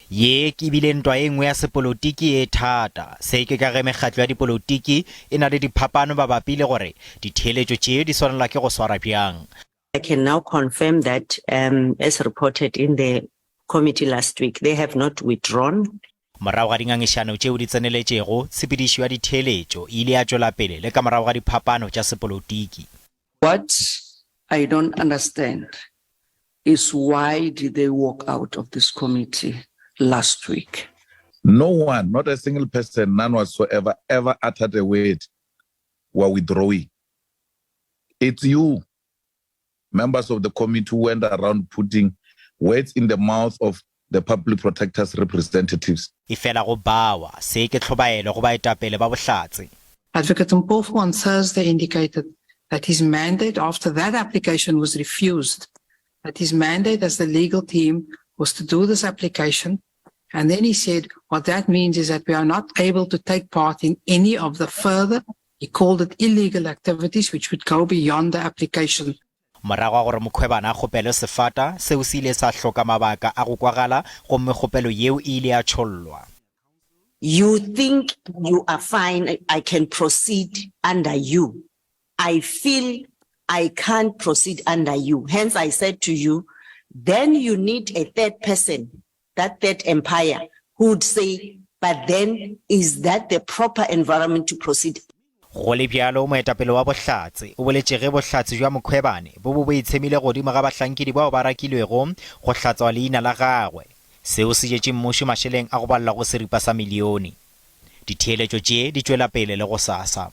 Ye ke bile ntwa e nngwe ya sepolotiki ye thata. Se ke ka ge mekgatlo ya dipolotiki e na le diphapano mabapi le gore ditheeletšo tše di swanelwa ke go swara bjang. I can now confirm that, um, as reported in the committee last week, they have not withdrawn. Morago ga dingangišano tšeo di tseneletšego, tshepedišo ya ditheeletšo e ile ya tšwela pele le ka morago ga diphapano tša sepolotiki. What I don't understand is why did they walk out of this committee last week? No one, not a single person, none whatsoever, ever uttered a word, we are withdrawing. It's you, members of the committee, who went around putting words in the mouth of the public protector's representatives. Efela go bawa, se ke tlhobaelo go baetapele ba bohlatse. Advocate Mpofu on Thursday indicated that his mandate after that application was refused, that his mandate as the legal team was to do this application. And then he said, what that means is that we are not able to take part in any of the further, he called it illegal activities, which would go beyond the application. Morago ga gore Mokhwebana a kgopelwe sefata, seo se ile sa hloka mabaka a go kwagala gomme kgopelo yeo e ile ya tšhollwa. You think you are fine, I can proceed under you. I feel I can't proceed under you. Hence I said to you, then you need a third person, that third empire, who would say, but then is that the proper environment to proceed? Go le bjalo, moetapele wa Bohlatse o boletše ge bohlatse bja Mokhwebane bo bo bo itshemile godimo ga bahlankedi bao ba rakilwego go hlatswa leina la gagwe. Seo se jetše mmušo mašeleng a go balelwa go seripa sa milione. Ditheeletšo tše di tšwela pele le gosasa.